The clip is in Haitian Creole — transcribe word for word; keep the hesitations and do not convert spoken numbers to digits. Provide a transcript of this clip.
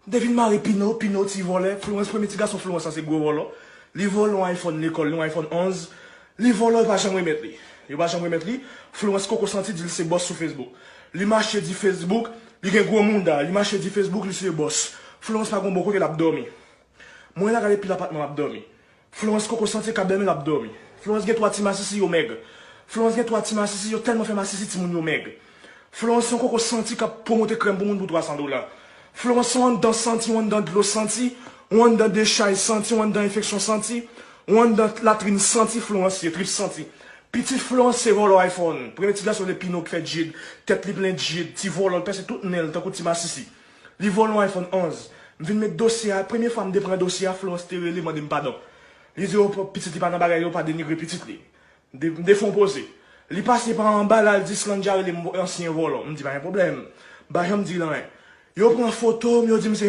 M te vin mare Pino, Pino ti vòlè. Florence, premye ti gason Florence la se gwo vòlò. Li vòlè yon iPhone lekòl, yon iPhone onz. Li vòlè, yo pa janm remèt li. Yo pa janm remèt li. Florence koko santi di l se bòs sou Facebook. Li mache di Facebook, li gen gwo mouda. Li mache di Facebook, li se bòs. Florence pa gon bon kote l ap dòmi. Mwen la gade pi lapatman m ap dòmi. Florence koko santi k ap dòmi, l ap dòmi. Florence gen twa ti masisi, yo mèg. Florence gen twa ti masisi, yo tèlman fè masisi, timoun yo mèg. Florence se yon koko santi k ap pwomote krèm pou moun pou twa san dola. Florence se yon anndan santi, yon anndan dlo santi, yon anndan dechay santi, yon anndan enfeksyon santi, yon anndan latrin santi, Florence ye, trip santi. Pitit Florence se vòlò iPhone. Premye ti gason de Pino k fè djid, tèt li plen djid, ti vòlò, l pèse tout nen l tankou ti masisi. Li vòlè yon iPhone onz. M vin met dosye a, premye fwa m te pran dosye a, Florence te rele mande m padon. Li di, o, pitit li pa nan bagay yo, pa denigre pitit li. M te, m te fè yon poze. Li pase pa anba la, l di Slandja rele m ansyen vòlò. M di, pa gen pwoblèm. M pa janm di l anyen. Yo pran foto m, yo di m se